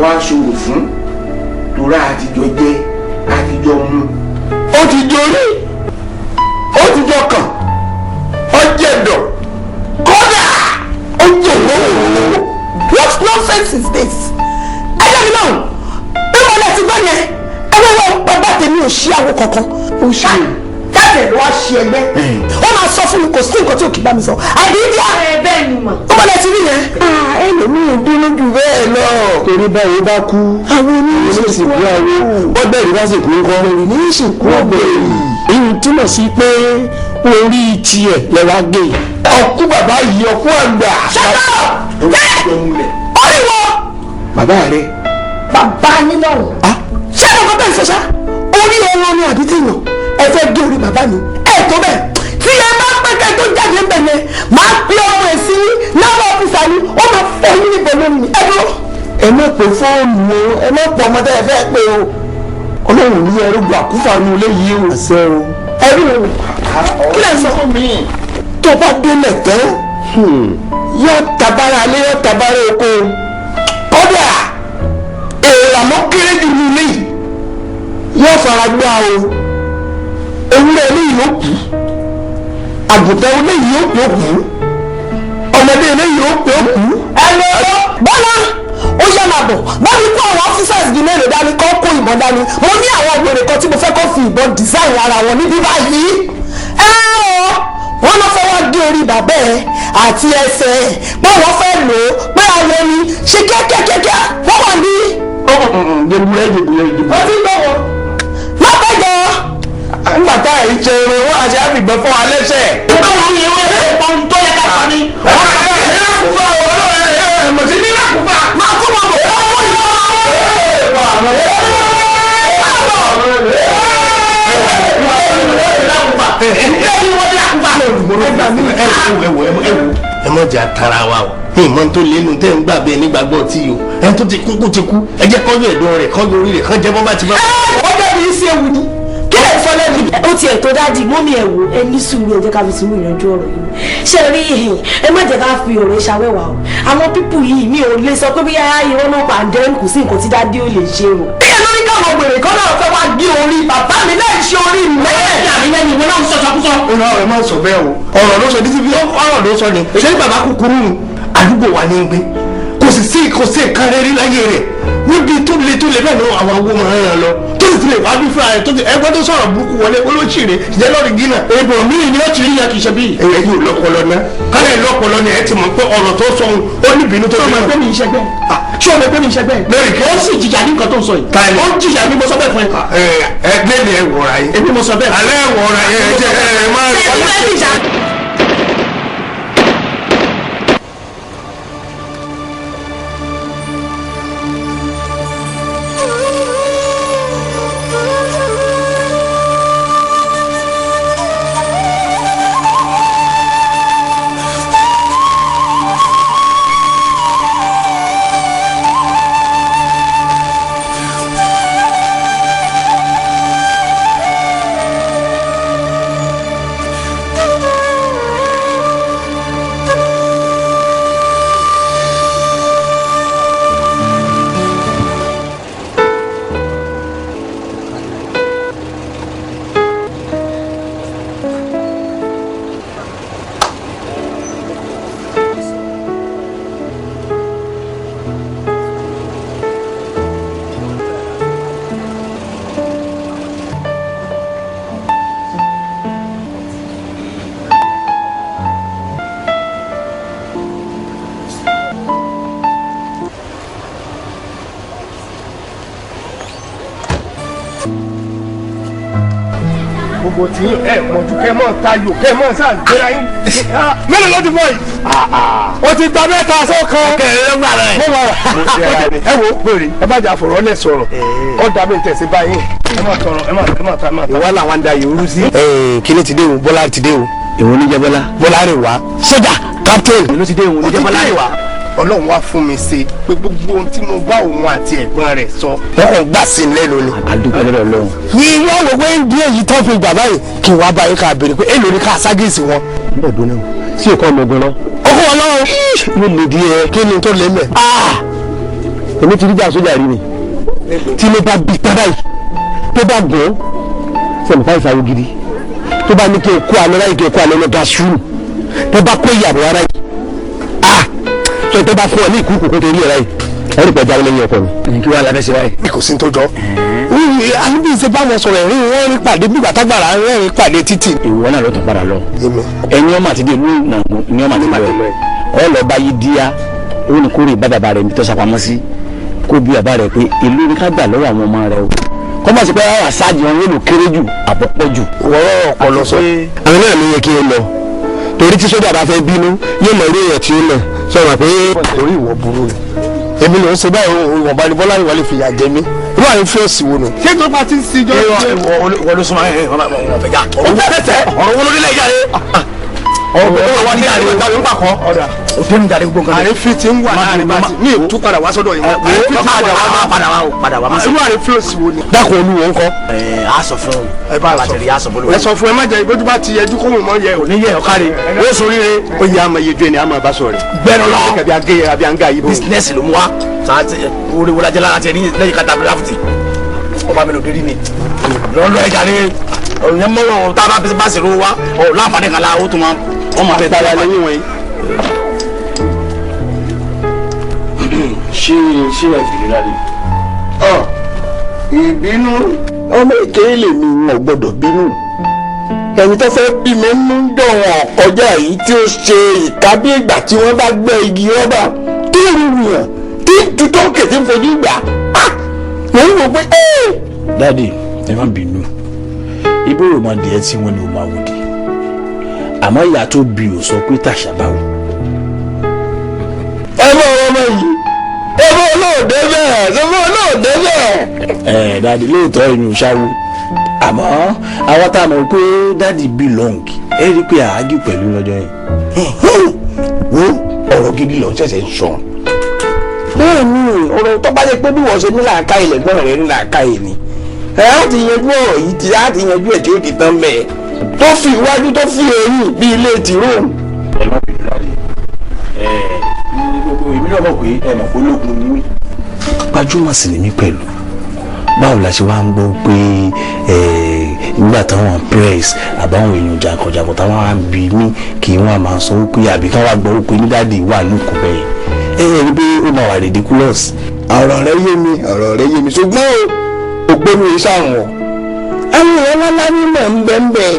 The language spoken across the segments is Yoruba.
wá ṣòro fún torí àtijọ́ jẹ àtijọ́ mu. Ó ti jorí, ó ti jọ kàn, ó jẹ̀dọ̀, kódà ó jẹ̀ lọ́wọ́. What nonsense is this? Ẹ jẹ́ mi náà, bí mo lè ti gbọ́ yẹn, ẹ wọ́n bàbá tèmi ò ṣí àwọ̀ kankan. Ó ṣe Káàtẹ̀ ló wá ṣe ẹgbẹ́. Ó máa sọ fún mi, kò sí nǹkan tí ò kì í bá mi sọ. Àbí díà. Ẹ bẹ́ẹ̀ ni mà. Ó bá lẹ ti rí yẹn. Ẹlòmíì bínú jù bẹ́ẹ̀ lọ. Torí báwo bá kú, Àwọn oníṣìkú àwo, bọ́bẹ̀rì bá sì kú ńkọ́. oníṣìkú ọ̀gbẹ̀rì. Èyí túmọ̀ sí pé orí tiẹ̀ lẹ́wà gé. Ọkú bàbá yìí, ọkú àgbà. Shut up! Orí wo? Bàbá rẹ. Bàbá yín lọ́rùn. Ṣé àwọn kan bẹ́ẹ̀ sọ ṣá? Orí ẹran ni àbí tèèyàn? Ẹ fẹ́ gé orí bàbá mi. Ẹ tó bẹ́ẹ̀. Tí ẹ bá pẹ́kẹ́ tó jáde ń bẹ̀ yẹn, máa pe ọmọ ẹ̀ sí náírà ọ́fíìsà ni, ó máa fọ yín níbẹ̀ lórí mi. Ẹ dúró. Ẹ má pe fóònù o, ẹ má pọ ọmọ tẹ́ ẹ fẹ́ pé o. Ọlọ́run ní ẹrú gbà kúfà nu ilé yìí o. Àṣẹ o. Ẹ rí o. Kí lẹ̀ ń sọ? Tó bá délẹ̀ tán, yóò tabara alẹ́, yóò tabara oko. Kódà èèrà ló kéré jù ní ilé yìí, yóò fara gbá o. Ewúrẹ́ eléyìí ó kú, àgùntàn eléyìí ó kú, ọmọdé eléyìí ó kú. Ẹ lọ Bọ́lá, ó yá máa bọ̀ báyìí, kó àwọn officers bíi mélòó dání, kó kó ìbọn dání. Mo ní àwọn wèrè kan tí mo fẹ́ kó fi ìbọn design ara wọn níbí báyìí. Ẹ ọ wọ́n lọ fẹ́ wá gé orí bàbá ẹ àti ẹsẹ̀ ẹ, pé wọ́n fẹ́ lò ó pé àwọn ni ṣe kíákíákíá wọ́n wà ní. Jẹ̀bùrẹ́ jẹ̀bùrẹ́ jẹ̀bùrẹ́. Ó ti ń bọ̀ wọ́n lọ́pẹ̀jọ́. Nígbà tá à ń ṣe irun wọn àti àfìgbẹ́ fún wa lẹ́sẹ̀. Báwo ni ìwé ẹ̀pọ̀n tó yẹ ká sọ ni? Máa kó wọn bọ̀. Ẹ mọ̀ jẹ́ àtàrà wa o, ní ìmọ̀ tó lé nu tẹ́ ń gbà bẹ́ẹ̀ nígbàgbọ́ tí o ẹni tó ti kú kú ti kú, ẹ jẹ́ kọ́jú ẹ̀dùn rẹ̀, kọ́jú orí rẹ̀, kọ́ jẹ́ bọ́ bá ti bá. Ó dẹ̀bi iṣẹ́ ewu ni. Kí lè sọ lẹ́nu? Ó tiẹ̀ tó dáàdì mọ́mí, ẹ̀ wò, ẹ ní sùúrù, ẹ jẹ́ ká fi sùúrù yanjú ọ̀rọ̀ yìí. Ṣé ẹ rí ìhìn, ẹ má jẹ́ ká fi ọ̀rọ̀ ṣàwẹ́wà o. Àwọn pípù yìí, mi ò lè sọ pé bí yáyá irọ́ náà pa àǹdẹ́rù, kò sí nǹkan tí dáàdì ò lè ṣe o. Bí ẹ lórí káwọn wèrè kan náà fẹ́ wá gé orí bàbá mi láì ṣe orí mẹ́ẹ̀. Àmì lẹ́nu ìwé náà ń sọ̀sọ̀kúsọ. Ọ̀rọ̀ ẹ má sọ bẹ́ẹ̀ o. Ọ̀rọ̀ ló sọ títí bí ọ̀rọ̀ ló sọ ni. Ṣé bàbá kúkúrú ni àdúgbò wa ní gbé, kò sì sí kò sí nǹkan rere láyé rẹ̀ níbi tó le tó le bẹ́ẹ̀ ni àwọn awo máa ń ràn lọ tó sì ti lè wá bí fúnra rẹ̀ tó ti ẹgbẹ́ tó sọ̀rọ̀ burúkú wọlé olóṣèré jẹ́ lọ́ọ̀rì gínà. Èbò míì ni ó ti rí yẹn, kì í ṣe bí. Ẹ̀yẹ yóò lọ́pọlọ ná, kálẹ̀ lọ́pọlọ ni ẹ ti mọ̀ pé ọ̀rọ̀ tó sọ ó ní ìbínú tó Ṣé o mọ̀ pé mi ń ṣẹgbẹ́? Ṣé o mọ̀ pé mi ń ṣẹgbẹ́? Lórí kí? Ó sì jìyà ní nǹkan tó ń sọ yìí. Táyì. Ó jìyà ní, mo sọ bẹ́ẹ̀ fún ẹ. Ẹ ẹ gbé ẹ wọ̀ra yìí. Èmi mo sọ bẹ́ẹ̀. Alẹ́ wọ̀ra yìí, ẹ jẹ́ ẹ má. Gbogbo tí ẹ mọ̀jú kẹ́ mọ̀ tayò kẹ́ mọ̀ sáà gbéra yín. Mélòó ló ti fọ yìí? O ti gba mẹ́ta sọ́kan. Kẹ̀lẹ́ ló gbà rẹ̀. Mo wà ẹ wo pèrè, ẹ bá jà fọ̀rọ̀ lẹ̀ sọ̀rọ̀. Ọ dà mí tẹ̀sí báyìí. Ẹ má tọrọ, ẹ má ẹ má ta ẹ má ta. Ìwọ làwọn da yòórù sí. Kíní ti dé o, Bọ́lá ti dé o. Èwo ní jẹ́ Bọ́lá? Bọ́lá rè wá. Sójà captain. Èwo ló ti dé? Èwo ní jẹ́ Bọ́lá rè wá? Ọlọ́run wá fún mi ṣe pé gbogbo ohun tí mo bá òun àti ẹ̀gbọ́n rẹ̀ sọ, wọ́n kàn gbà sí i lẹ́nu ni. Àdúgbò lọ́dọ̀ Ọlọ́run. Ní wọ́n wò pé bí èyí tó fi gbà báyìí, kí wọ́n bá yín ká béèrè pé èlò ní ká ságìsì wọn. Bẹ́ẹ̀ dúró náà, sí òkú ọmọ ogun lọ. Ọkọ wọn lọ́wọ́. Yóò lè di ẹ. Kí ni tó lé mẹ́? Èmi ti rí jà sójà rí ni tí ló bá bí tábà yìí tó bá gùn sẹ̀mí fáìsì àwọn gidi tó bá ní kí n kó alẹ́ láyìí kí n kó alẹ́ lọ gasumu tó bá kó ìyàwó ara yìí ah tó tó bá fún ọ ní ìkúkú kó torí ẹ láyìí ẹ rí pẹ̀lú àwọn lẹ́yìn ọkọ mi. Kí wàá lábẹ́ ṣe báyìí. Kò sí tó jọ. Àníbi ìṣe báwọn sọ̀rọ̀ ẹ̀rín wọ́n rí pàdé bí bàtàgbàrà rẹ́rìn pàdé títì. Ìwọ náà ló tún padà lọ. Ẹni ọmọ àti dé ìlú ní ọmọ àti lọ ẹ. Ọ lọ bá yí díá ó ní kórè bá bàbá rẹ̀ tó sapamọ́ sí kó bí bàbá rẹ̀ pé ìlú ní ká gbà lọ́wọ́ àwọn ọmọ rẹ̀ o. Kọ́mọ̀ sí pé àwọn àṣáàjì wọn yóò lò kéré jù àbọ̀pọ̀ jù. Wọ́rọ̀ ọ̀pọ̀lọ sọ. Àwọn náà ló yẹ kí n lọ torí tí sójà bá fẹ́ bínú yóò mọ irú èèyàn tí ó lọ sọ̀rọ̀ pé. Orí ìwọ burú ni èmi ló ń ṣe báyìí ìwọ̀nba ni Bọ́lá ìwà lè fìyà jẹ mí irú àyè fíọ̀sì wo nù. Ṣé tó bá ti ń sinjọ́ Ìwọ ló súnmọ́ ẹ ẹ ọ̀fẹ́ já. Ọ̀rọ̀ wo ló délẹ̀ ìjà rẹ̀? Ọ̀rọ̀ wa ní àárẹ̀ ìgbà mi ń pàkọ́. Òfin jáde gbogbo nǹkan. Àrífín ti ń wà láàrin bá ti ní ìtú padà wá sọ́dọ̀ yìí. Padà wá o, padà wá. Irú àrífín fíọ̀sì wo ni. Dákun olúwo ńkọ́. Ẹ á sọ fún Ẹ bá a sọ. sọ fún Ẹ sọ fún ẹ má jẹ ìbójú bá ti yẹjú kó mọ̀ yẹ ò ní yẹ ọ̀kárí ó sọ ríre. Ó yẹ àmọ̀ yejú ẹni àmọ̀ bá sọ rẹ̀. Gbẹ́nu lọ. Kàbí agé àbí àǹgá yìí bò. Bísínẹ́sì ló mú wa orí wo lajẹ lára tiẹ̀ ní lẹ́yìn kata ráfùtì ọba mi ló dérí ni lọ́lọ́ ẹja ni ọ̀rọ̀ yẹn mọ́rọ̀ tá a bá bá sì ro wa ọ̀ láǹfààní kan la ó tún máa wọ́n máa fẹ́ Tara lẹ́yìn wọ̀nyí. Ṣé ṣé ẹ fìdí rárá? Ọ ìbínú ọmọ èké lèmi wọn gbọ́dọ̀ bínú ẹni tó fẹ́ bí mi ń dọ̀wọ̀n kọjá èyí tí ó ṣe ìka bí ìgbà tí wọ́n bá gbẹ́ igi rọ́bà tí ìrù yàn tí tutọ́ kèsì ń fojú gbà á wọ́n ń wò pé ẹ́. Daddy, ẹ má bínú, ìbúrò máa dìé tí wọ́n ní o máa wò di àmọ́ ìyá tó bí o sọ pé tàṣà báwo. Ẹ bọ́ ọmọ yìí, ẹ bọ́ olóòdé bẹ́ẹ̀, ẹ bọ́ olóòdé bẹ́ẹ̀. Ẹ daddy, lóòótọ́ èmi ò ṣáwó àmọ́ àwọn tá a mọ̀ pé daddy belong ẹ rí i pé àágì pẹ̀lú lọ́jọ́ yẹn. Wo ọ̀rọ̀ gidi lọ ṣẹ̀ṣẹ̀ ń sọ. Bẹ́ẹ̀ ni ọ̀rọ̀ tó bá yẹ pé bí wọ́n ṣe ní làákàyè lẹ́gbọ́n rẹ̀ ní làákàyè ni ẹ á ti yanjú ọ̀rọ̀ yìí ti á ti yanjú ẹ̀ tí ó ti tán bẹ́ẹ̀ tó fi iwájú tó fi ẹ̀yìn bí ilé tìró. Ẹ má bínú daddy, ẹ ní gbogbo èmi náà mọ̀ pé ẹ mọ̀ pé ológun ni mí. Gbajúmọ̀ sì ni mí pẹ̀lú. Báwo la ṣe wá ń gbọ́ pé nígbà táwọn press àbáwọn èèyàn jàǹkànjàǹkàn táwọn á bí mí kí wọ́n á máa sọ wípé àbí káwọn á gbọ́ wípé ní daddy wà lóko bẹ́ẹ̀ ẹ ẹ rí pé ó máa wà ridiculous. Ọ̀rọ̀ rẹ yé mi, ọ̀rọ̀ rẹ yé mi, ṣùgbọ́n o ògbóni ìṣàrùn ọ̀ àwọn èèyàn ńláńlá ní mọ̀ ń bẹ́ ń bẹ́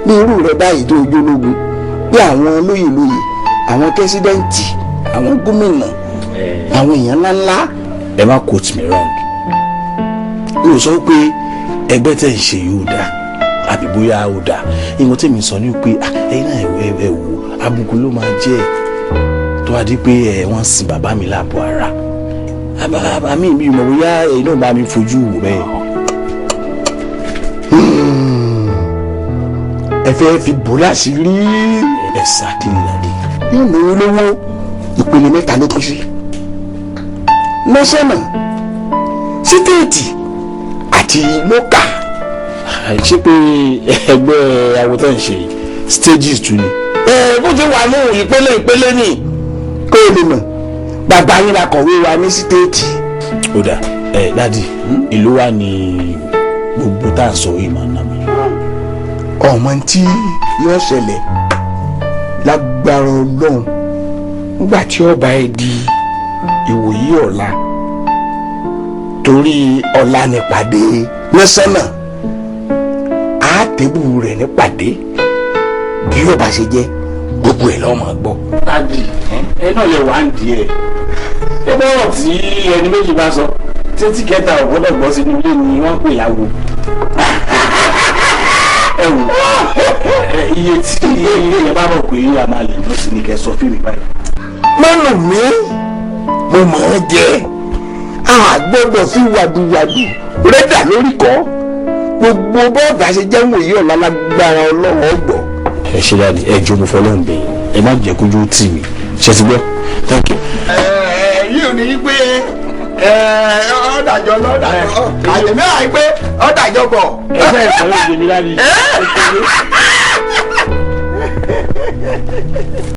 bí irú rẹ báyìí tó ojúlógún bí àwọn olóyè lóyè àwọn kẹ́sídẹ́ǹtì àwọn gómìnà àwọn èèyàn ńláńlá. Ẹ má quote me wrong, mi ò sọ pé ẹgbẹ́ tẹ̀ ń ṣe yóò dáa àbí bóyá ó dáa. Ìwọ̀n tèmi sọ ni pé ẹ̀yin náà ẹ wò àbùkù ló máa jẹ́ tó wá di pé ẹ wọ́n sin bàbá mi láàbò ara àmì mi mọ̀ bóyá ẹ̀yin náà bá mi fojú wò bẹ́ẹ̀. Ẹ fẹ́ fi bò láṣìírí. Exactly, daddy. Yóò lówó lówó ìpele mẹ́ta ló kú sí national, state àti local. Ṣé pé ẹgbẹ́ awo tó ń ṣe stages tún ni? Ẹ bó ti wà ní ìpele ìpele ni kó o lè mọ̀ bàbá yín la kọ̀wé wa ní state. Ó dà ẹ daddy, ìlú wa ni gbogbo tá à ń sọ yìí máa ń ná mi. Ọmọ tí yóò ṣẹlẹ̀ lágbára Ọlọ́run nígbà tí ọba ẹ di ìwòyí ọ̀la torí ọ̀la nípàdé national àtẹ̀bù rẹ̀ nípàdé bí yóò bá ṣe jẹ́ gbogbo ẹ̀ lọ́mọ gbọ́. Daddy, ẹ náà lè wá ń di ẹ ẹ bọ́rọ̀ tí ẹni méjì bá sọ títí kẹta ò gbọ́dọ̀ gbọ́ sínú ilé ni wọ́n pè láwo. Ẹ wò iye tí ẹ bá mọ̀ pé a máa lè lọ sí ni kẹ́ sọ fíìmù báyìí. Mọ́nù mi mo mọ̀ ọ́ jẹ́ a gbọ́dọ̀ fi wàdùwàdù rẹ́dà lórí kọ́ gbogbo bọ́ọ̀gà ṣe jẹ́ wòye ọ̀la lágbára Ọlọ́run ọgbọ̀. Ẹ ṣe daddy, ẹ jọ̀ọ́ mo fọlọ́run bẹ̀ yín, ẹ má jẹ́ kójú tì mí ṣe ti gbọ́. Thank you. Ẹ yìí ò ní í pé ọ̀dàjọ́ lọ́dàjọ́ àtẹ̀mí àìpé ọ̀dàjọ́ bọ̀. Ẹ fẹ́ ìfọwọ́ ìgbèmí daddy.